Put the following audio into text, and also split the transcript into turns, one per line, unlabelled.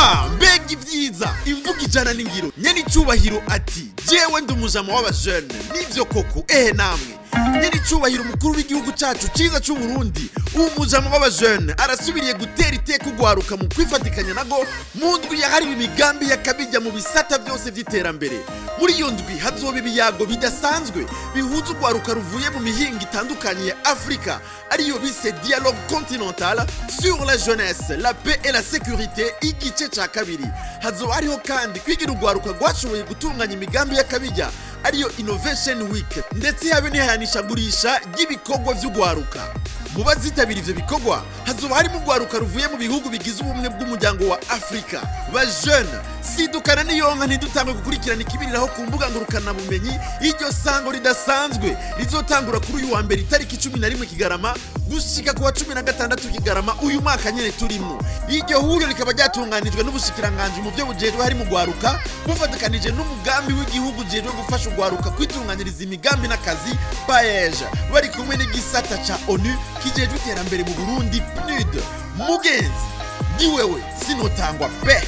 Ha, mbega ibyiza! Imvugo ijana n'ingiro. Nyene icubahiro ati: "Jewe ndi umujama w'abajene." Nivyo koko. Ehe namwe, nyene icubahiro umukuru w'igihugu cacu ciza c'Uburundi, umujama w'abajene, arasubiriye gutera iteka ugwaruka mu kwifatikanya nago mu ndwi yahariwe imigambi y'akabijya mu bisata byose vy'iterambere. Muri iyo ndwi hazoba ibiyago bidasanzwe bihuza ugwaruka ruvuye mu mihinga itandukanye ya Afurika, ariyo bise "Dialogue continental sur la jeunesse, la paix et la sécurité", igice ca kabiri. Hazoba hariho kandi kwigira ugwaruka rwashoboye gutunganya imigambi y'akabijya, ariyo Innovation Week, ndetse habe n'ihayanishagurisha ry'ibikorwa vy'ugwaruka. Mu bazitabira ivyo bikorwa hazoba harimo urwaruka ruvuye mu bihugu bigize Ubumwe bw'Umuryango wa Afurika. Ba jeune, sidukana n'iyonka, ntidutangwe gukurikirana ikibiriraho ku mbuga ngurukanabumenyi. Iryo sango ridasanzwe rizotangura kuri uyu wa mbere, itariki 11 Kigarama, gushika ku wa 16 Kigarama uyu mwaka nyene turimwo. Iryo huriro rikaba ryatunganijwe n'ubushikiranganji mu byo bujejwe hari mu gwaruka, bufatikanije n'umugambi w'igihugu ujejwe gufasha ugwaruka kwitunganyiriza imigambi n'akazi, PAEEJ, bari kumwe n'igisata ca ONU kijejwe iterambere mu Burundi, PNUD. Mugenzi, ni wewe sinotangwa pe.